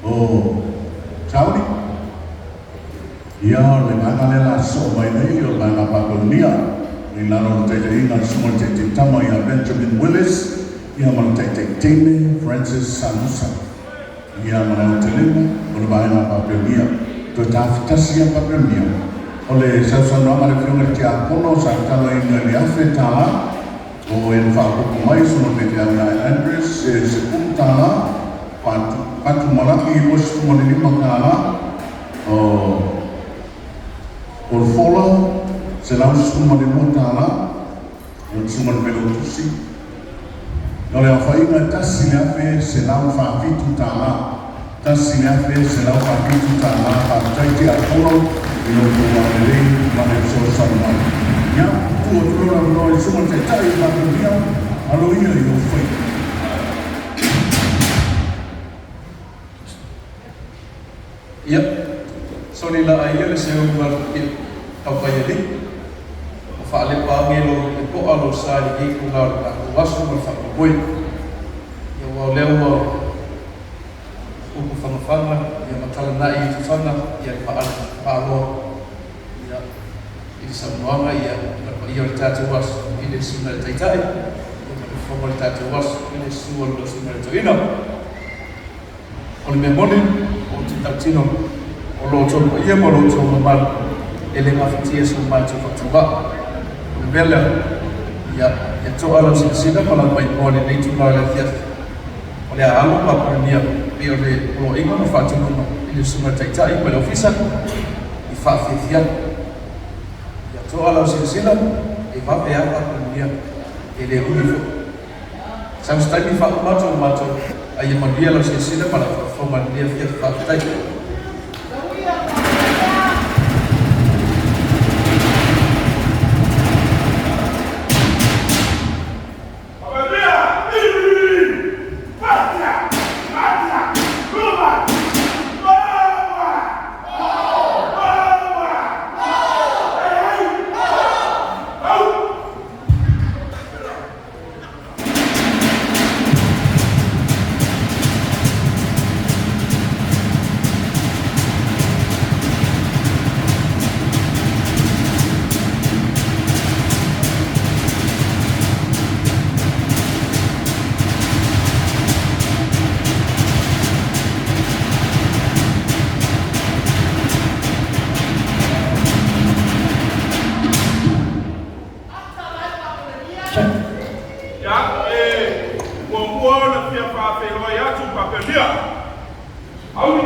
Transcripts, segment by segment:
O Sauni, ia o le vaega lea o le a sosoo mai nei o le vaega Papelonia i lalo o le taitaiga a le Susuga i le Taitai Tama ia Benjamin Willis ia ma le Taitai Teine Francis Samusa. Ia ma le aotelega o le vaega Papelonia. Toe tafitasi ia Papelonia o le sausaunoaga a le Afioga i le Tiakono sa tataloina i le $1,000 o e na faaopoopo mai Susuga i le Faifeau ia Andrews e $10, Patu Malaki $25, o o le Fola $112, o le Susuga i le Failautusi. O le aofaiga e $1,147. $1,147. Faafetai Tiakono i lo outou agalelei ma le fesoasoani mai. Ia, tuu atu loa le avanoa i le Susuga i le Taitai o le Papelonia, alo ia i ou faiva. Ia, soli laa ia le seu ma le taufaialii, ma faalepa age lo le po'a lo sa i lenei itulā o le tatou aso ma le faamoemoe. Ia, aua o lea ua upu fagafaga, ia ma talanai i fafaga, ia le paaloa, ia, i le saunoaga, ia, ma le paia o le tatou aso i le susuga i le Taitai, ia, ma le fofoga o le tatou aso i le susu o le Susuga i le Toeaina. O le mea moni, ou te tautino, o lo outou paia ma lo outou mamalu e le gafatia e so matou faatauvaa. O le mea lea, ia, ia to'a lau silasila ma lau maimoa i lenei itula o le afiafi. O le a alo Papelonia pei o le poloaiga ma faatonuga i le Susuga i le Taitai ma le Ofisa i faafiafiaga. Ia to'a lau silasila, e vave lava Papelonia, e le umi foi. Sau se taimi faauma atu o matou, a ia manuia lau silasila ma lau faafofoga i lenei afiafi. Faafetai. Ia, e muamua ona fia faafeiloai atu Papelia. Auli.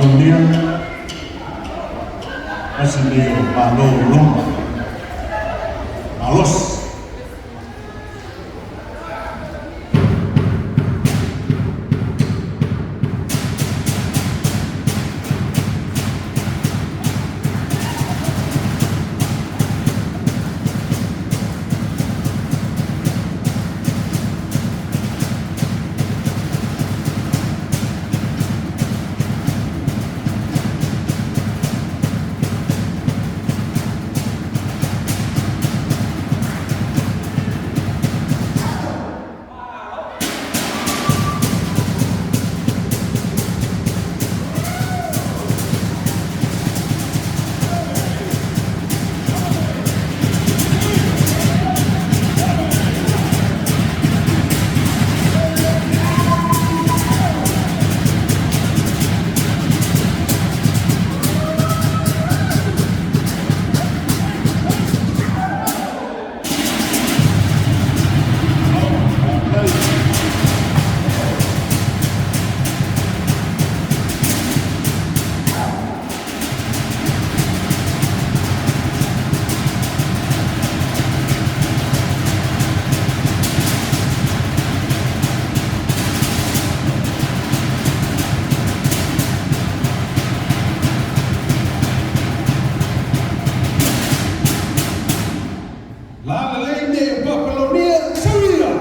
Papelonia, tasi lenei o Malo o Roma malosi. La lelei nei o Papelonia, sauia!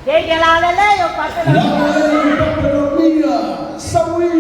Ye la lelei o La Papelonia. lelei o Papelonia, saui!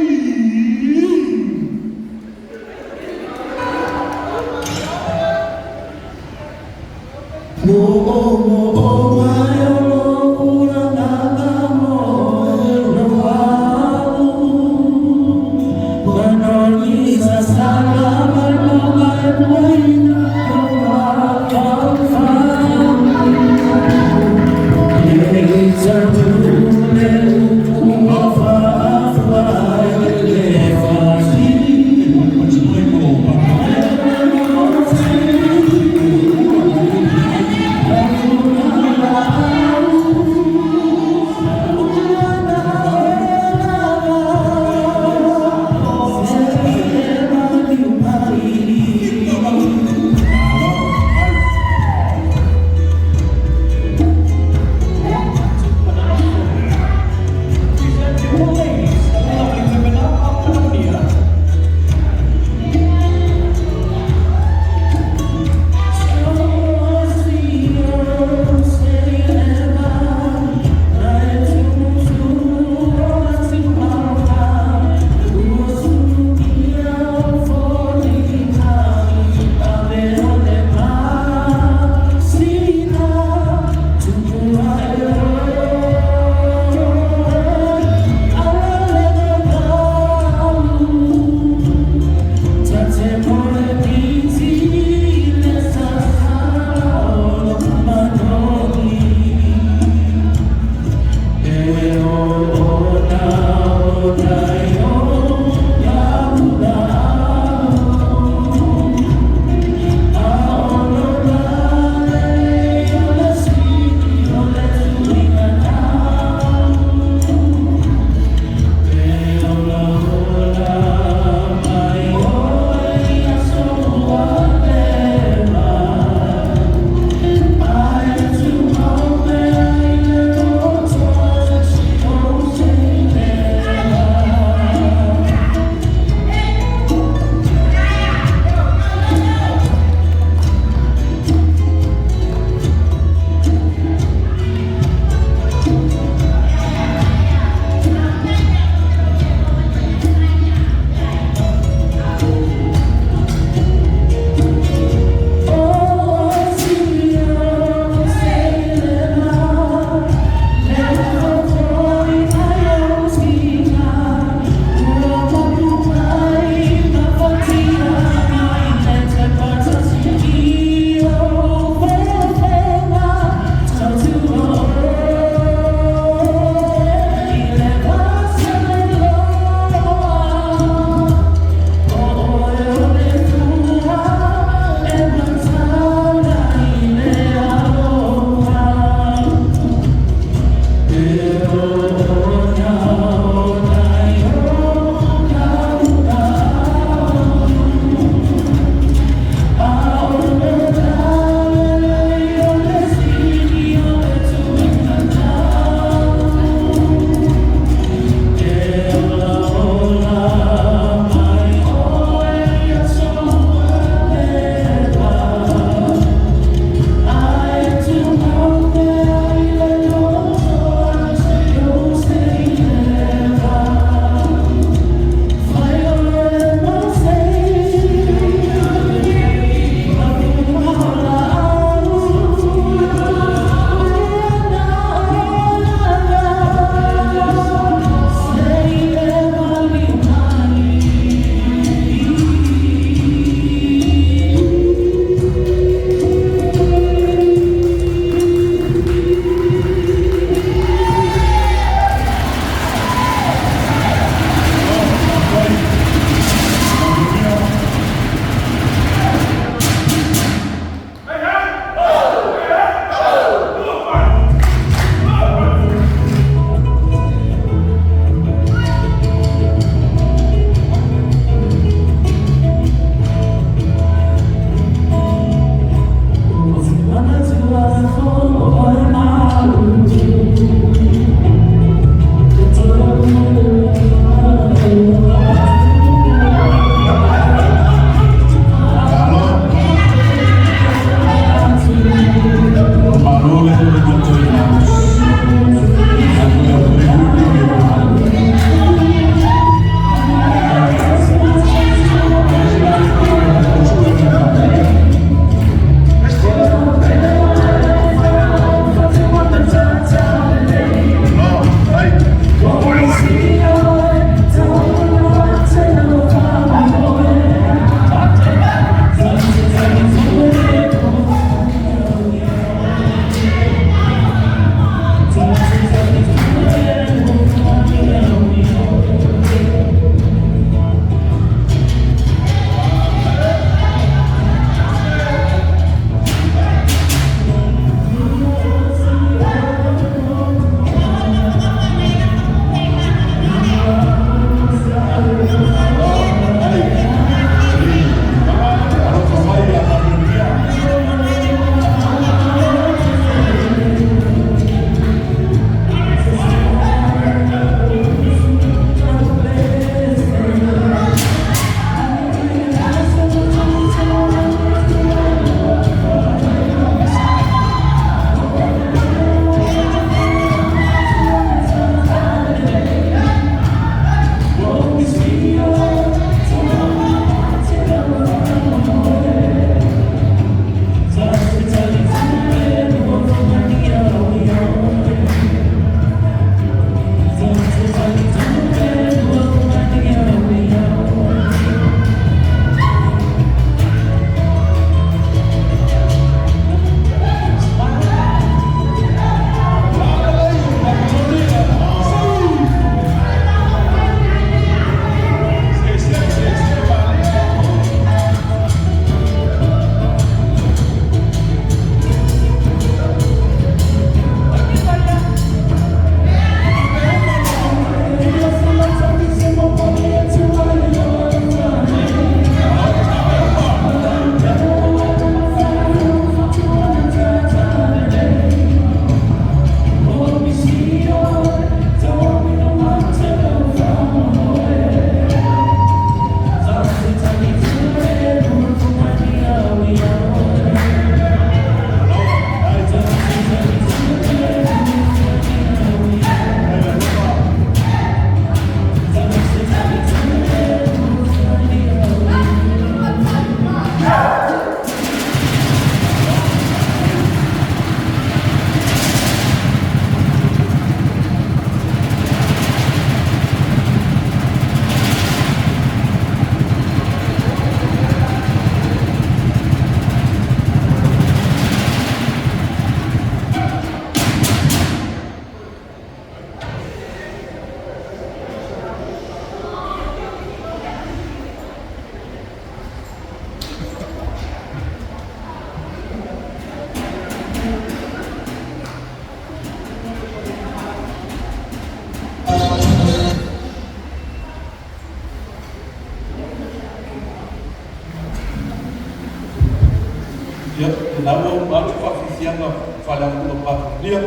saafiafiaga faaleaganuu a Papelonia.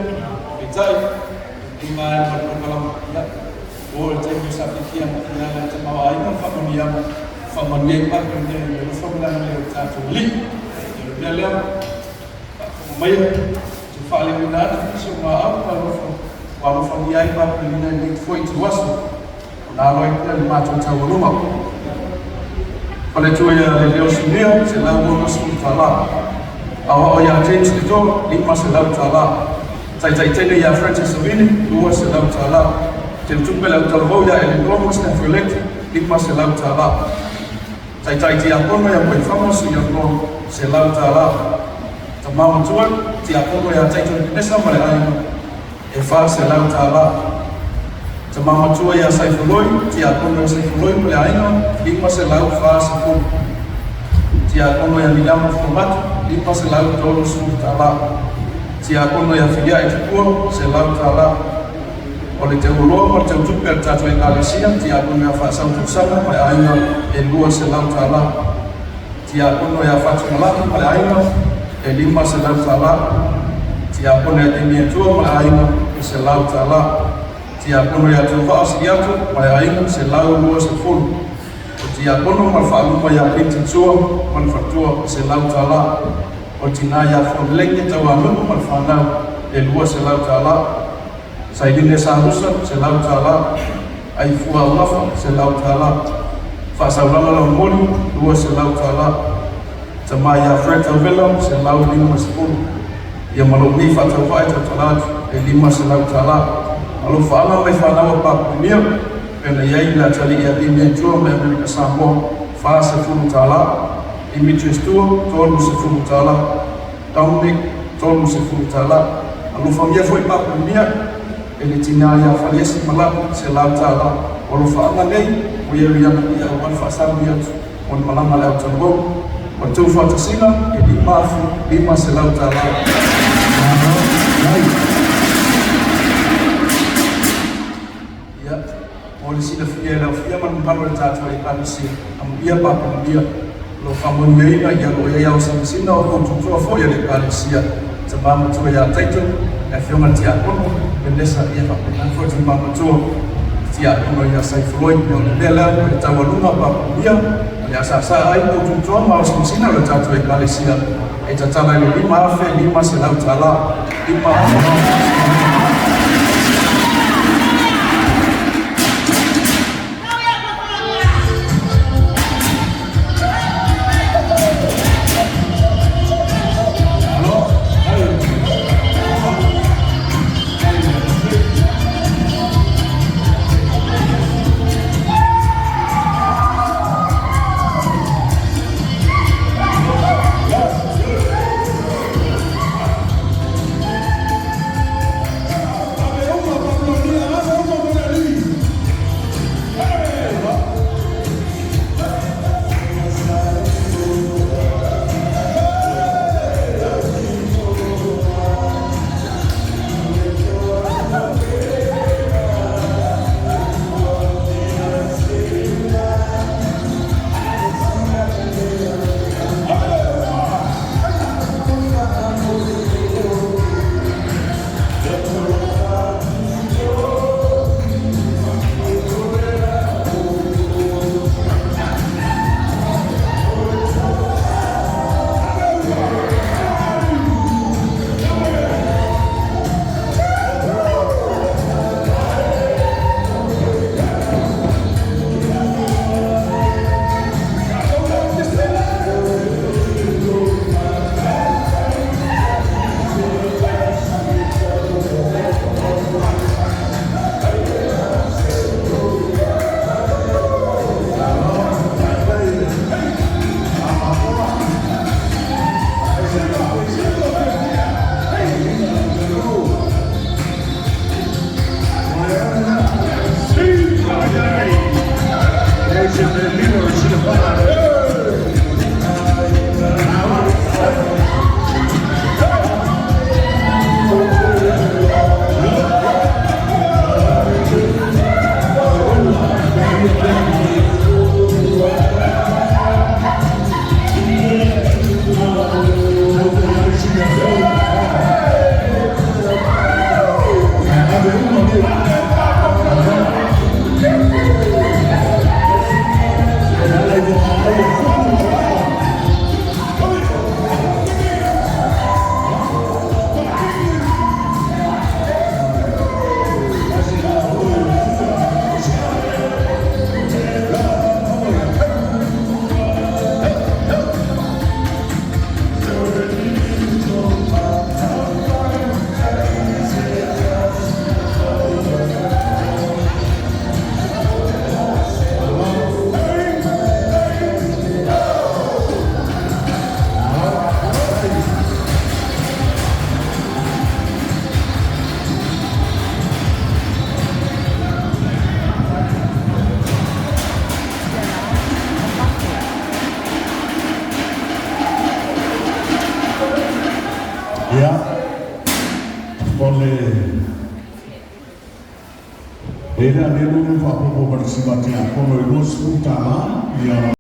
Peitai, e maea ma le polokalama, ia, ua oo i le taimi o saafiafiaga, ia, le tamaoaiga ma faamanuiaga, faamanuia ai Papelonia i le alofa ma le agalelei o le tatou Alii. Ia, o le mea lea, faafofoga maia, ou te faaleoina atu nisi o maau ma alofa ua alofagia ai Papelonia i lenei foi ituaso, ona alo ai pea le matou taualuga. Faletua ia Leleo Sunia, $160. Aoao ia James Leto, $500. Taitaitene ia Francis Savini, $200. Teutupe le autalavou ia Eleanor ma Stanford $500. Taitai tiakono ia Moefaga Suianua, $100. Tama matua, tiakono ia Taito Penesa ma le aiga, e $400. Tama matua ia Saifoloi, tiakono ia Saifoloi ma le aiga, $540. Tiakono ia Miliama Fuamatu, $530. Tiakono ia Filiai Tupua, $100. O le teuloa ma le teutupe a le tatou ekalesia, tiakono ia Faasau Tausaga ma le aiga, e $200. Tiakono ia Fatumalaki ma le aiga, e $500. Tiakono ia Demiatua ma le aiga, e $100. Tiakono ia Tuvaa Siliato ma le aiga, $120. O tiakono ma le faaluma ia Clinton Sua ma le faletua, e $100. O tina ia Fonelege Tauanu'u ma le fanau, e $200. Sailine Samusa, $100. Aifua Augafa, $100. Faasaulaga Laumoli, $200. Tama ia Fred Tauvela, $150. Ia ma lou nei faatauvaa e tautala atu, e $500. Alofaaga mai fanau a Papunia, pe na i ai le atalii ia Damien Tua mai Amerika Samoa, $40. Demetrius Tua, $30. Dominic, $30. Alofagia foi Papunia e le tinā ia Faleasi Malapu, $100. O alofaaga nei ua ia ia aua le faasauni atu o le malaga a le autalavou. O le tou faatasiga e $5,500. Malo, ai. Ia, mo le silafia e le aofia ma le mamalu o le tatou Ekalesia, amuia Papelonia, o lo o faamanuiaina ia lo o i ai aosinasina o koututua foi a le Ekalesia, tama matua ia Taito, le afioga i le Tiakono, Venesa, ia faapena foi tama matua Tiakono ia Saifoloi. Ia o le mea lea, o le taualuga Papelonia, o le asaasaa ai koututua ma aosinasina o le tatou Ekalesia, e tatala i le $5,500. 5,500. Malo, ai. Ia, o le e le ane lulu faapopo ma le sima tiakono e $20, ia.